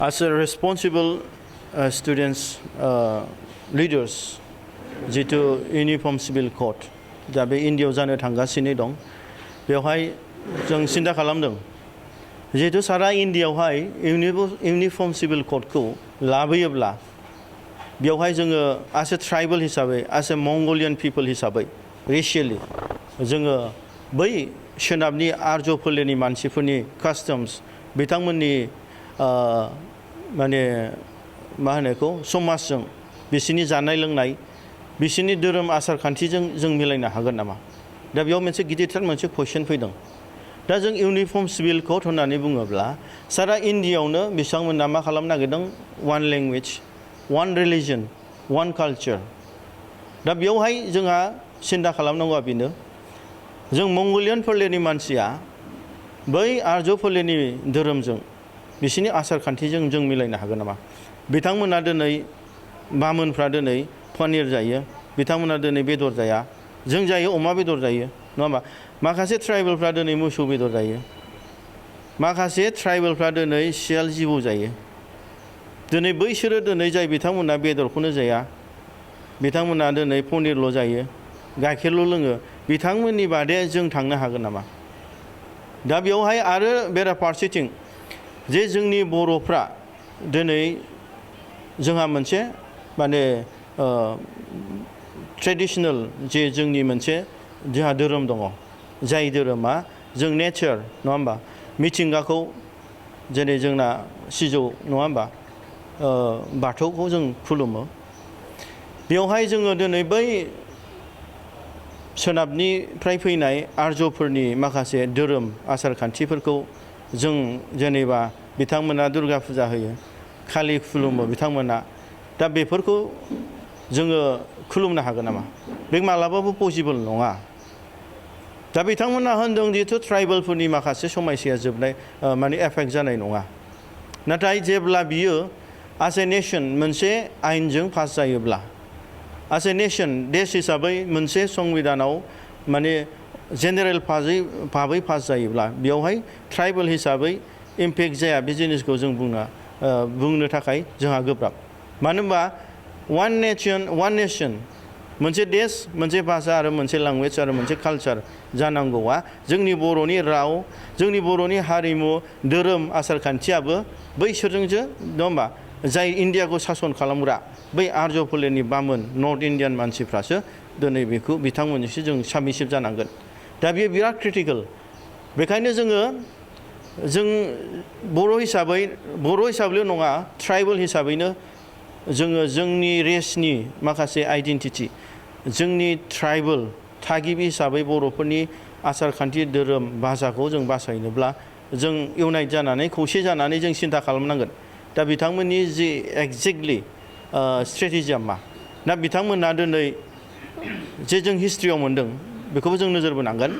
As a responsible students leaders जितु uniform civil code दा बे इन्डियायाव जानो थांगासिनो दं बेवहाय जों सिन्था खालामदों जितु सारा इन्डियायावहाय यूनिफर्म सिभिल कोडखौ लाबोयोब्ला बेवहाय जोङो एस ए ट्राइबल हिसाबै एस ए मंगोलियन पिपल हिसाबै रेशियली जोङो बै सोनाबनि आर्य फोलेरनि मानसिफोरनि कास्टम्स बिथांमोननि माने मा होनो बेखौ समाजजों बिसोरनि जानाय लोंनाय बिसोरनि धोरोम आसार खान्थिजों जों मिलायनो हागोन नामा दा बेयाव मोनसे गिदिरथार मोनसे कुइसन फैदों दा जों यूनिफर्म सिभिल कोड होननानै बुङोब्ला सारा इन्डियायावनो बिथांमोना मा खालामनो नागिरदों one language one religion one culture दा बेयावहाय जोंहा सिन्था खालामनांगौआ बेनो जों मंगोलियन फोलेरनि मानसिया बै आर्य फोलेरनि धोरोमजों बिसोरनि आसार खान्थिजों जों मिलायनो हागोन नामा बिथांमोना दिनै बामोनफ्रा दिनै पनिर जायो बिथांमोना दिनै बेदर जाया जों जायो अमा बेदर जायो नङा होमबा माखासे ट्राइबेलफ्रा दिनै मोसौ बेदर जायो माखासे ट्राइबेलफ्रा दिनै सियाल जिबौ जायो दिनै बैसोरो दिनै जाय बिथांमोना बेदरखौनो जाया बिथांमोना दिनै पनिरल' जायो गाइखेरल' लोङो बिथांमोननि बादे जों थांनो हागोन नामा दा बेवहाय आरो बेराफारसेथिं जे जोंनि बर'फ्रा दिनै जोंहा मोनसे माने ट्रेडिशनेल जे जोंनि मोनसे जोंहा धोरोम दङ जाय धोरोमा जों नेचार नङा होमबा मिथिंगाखौ जेरै जोंना सिजौ नङा होमबा बाथौखौ जों खुलुमो बेवहाय जोङो दिनै बै सोनाबनिफ्राय फैनाय आर्यफोरनि माखासे धोरोम आसार खान्थिफोरखौ जों जेनेबा बिथांमोना दुर्गा फुजा होयो खालि खुलुमो बिथांमोना दा बेफोरखौ जोङो खुलुमनो हागोन नामा बे मालाबाबो पसिबल नङा दा बिथांमोना होनदों जिहेतु ट्राइबेलफोरनि माखासे समस्या जोबनाय माने एफेक्ट जानाय नङा नाथाय जेब्ला बियो एस ए नेशन मोनसे आयेनजों पास जायोब्ला एस ए नेशन देश हिसाबै मोनसे संबिधानाव माने जेनेरेल भाबै पास जायोब्ला बेवहाय ट्राइबेल हिसाबै इम्पेक्ट जाया बे जिनिसखौ जों बुंनो थाखाय जोंहा गोब्राब मानो होनबा वान नेशन मोनसे देश मोनसे भाषा आरो मोनसे लेंगुवेज आरो मोनसे कालचार जानांगौआ जोंनि बर'नि राव जोंनि बर'नि हारिमु धोरोम आसार खान्थियाबो बैसोरजोंसो नङा होमबा जाय इन्डियाखौ सासन खालामग्रा बै आर्य फोलेरनि बामोन नर्थ इन्डियान मानसिफ्रासो दिनै बेखौ बिथांमोननिसो जों साबमिसिभ जानांगोन दा बेयो बिराद क्रिटिकेल बेखायनो जों बर' हिसाबैल' नङा ट्राइबेल हिसाबैनो जोङो जोंनि रेसनि माखासे आइडेन्टिटि जोंनि ट्राइबेल थागिबि हिसाबै बर'फोरनि आसार खान्थि धोरोम भाषाखौ जों बासायनोब्ला जों इउनाइट जानानै खौसे जानानै जों सिन्था खालामनांगोन दा बिथांमोननि जि एक्जेक्टलि स्ट्रेटेजिया मा दा बिथांमोना दिनै जे जों हिस्ट्रियाव मोन्दों बेखौबो जों नोजोर बोनांगोन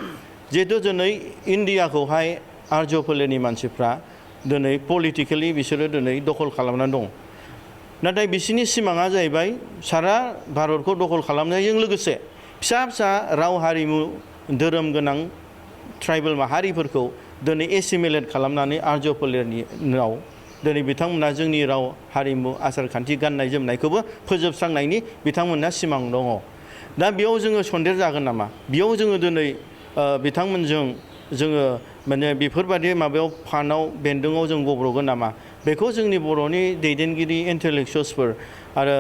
जिहेतु दिनै इन्डियाखौहाय आर्य फोलेरनि मानसिफ्रा दिनै पलिटिकेलि बिसोरो दिनै दखल खालामनानै दं नाथाय बिसोरनि सिमाङा जाहैबाय सारा भारतखौ दखल खालामनायजों लोगोसे फिसा फिसा राव हारिमु धोरोम गोनां ट्राइबेल माहारिफोरखौ दिनै एसिमिलेट खालामनानै आर्य फोलेरनियाव दिनै बिथांमोना जोंनि राव हारिमु आसार खान्थि गाननाय जोमनायखौबो फोजोबस्रांनायनि बिथांमोनहा सिमां दङ दा बेयाव जोङो सन्देर जागोन नामा बेयाव जोङो दिनै बिथांमोनजों जोङो माने बेफोरबादि माबायाव फानाव बेन्दोङाव जों गब्र'गोन नामा बेखौ जोंनि बर'नि दैदेनगिरि इन्टेलेक्सुवेल्सफोर आरो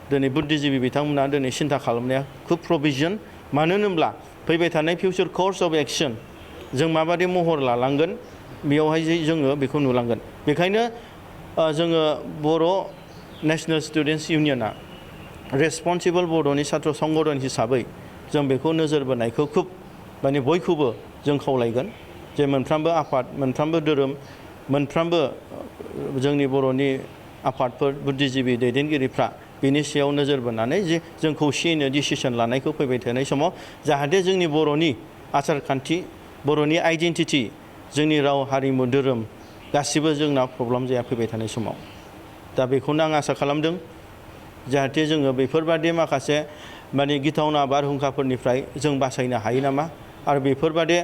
दिनै बुद्धिजिबि बिथांमोना दिनै सिन्था खालामनाया खुब प्रभिजन मानो होनोब्ला फैबाय थानाय फिउचार कर्स अफ एक्सन जों माबादि महर लालांगोन बेयावहाय जोङो बेखौ नुलांगोन बेखायनो जोङो बर' नेशनेल स्टुडेन्टस इउनियना रेसपन्सिबल बड'नि छात्र संगठन हिसाबै जों बेखौ नोजोर बोनायखौ खुब माने बयखौबो जों खावलायगोन जे मोनफ्रोमबो आफाद मोनफ्रोमबो धोरोम मोनफ्रोमबो जोंनि बर'नि आफादफोर बुद्धिजिबि दैदेनगिरिफ्रा बेनि सायाव नोजोर बोनानै जे जों खौसेयैनो डिसिसन लानायखौ फैबाय थानाय समाव जाहाथे जोंनि बर'नि आसार खान्थि बर'नि आइडेन्टिटि जोंनि राव हारिमु धोरोम गासिबो जोंना प्रब्लेम जाया फैबाय थानाय समाव दा बेखौनो आं आसा खालामदों जाहाथे जोङो बेफोरबादि माखासे माने गिथावना बारहुंखाफोरनिफ्राय जों बासायनो हायो नामा आरो बेफोरबादि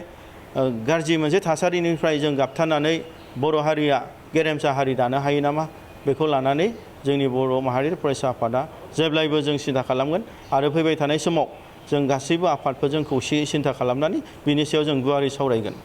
गाज्रि मोनसे थासारिनिफ्राय जों गाबथानानै बर' हारिया गेरेमसा हारि दानो हायो नामा बेखौ लानानै जोंनि बर' माहारि फरायसा आफादा जेब्लायबो जों सिन्था खालामगोन आरो फैबाय थानाय समाव जों गासैबो आफादफोरजों खौसेयै सिन्था खालामनानै बिनि सायाव जों गुवारै सावरायगोन।